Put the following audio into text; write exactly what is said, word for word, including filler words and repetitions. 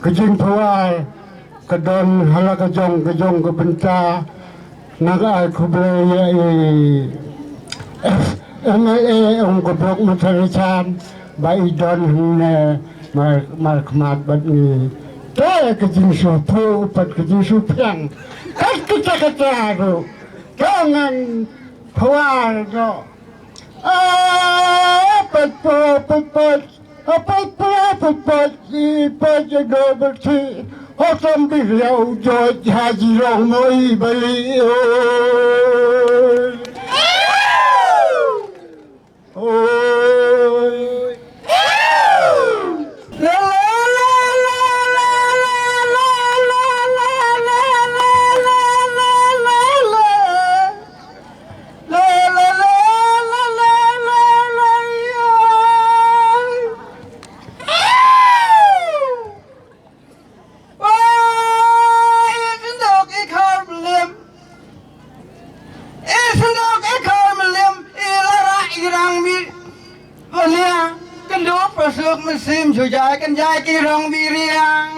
Ka jingpawar ka don ha la ka jong ka jong ka bynta. Nga ai khublei ïa i MLA ong ka Block Matarichan ba i don hangne mar, markhmat bad ngi. Te ka jingsngewthuh pat ka jingsngewphiang kat kata kata ruh. Te ngan pawar noh. Ah, pat, pat, pat, pat. Ah, pat, pat, pat, pat. I pat ya do berti. Hotam bi ya u jot haji rong mo i bali. Oh. Oh. Kan do pasuk mesim sujai kan jai ki rong biriang.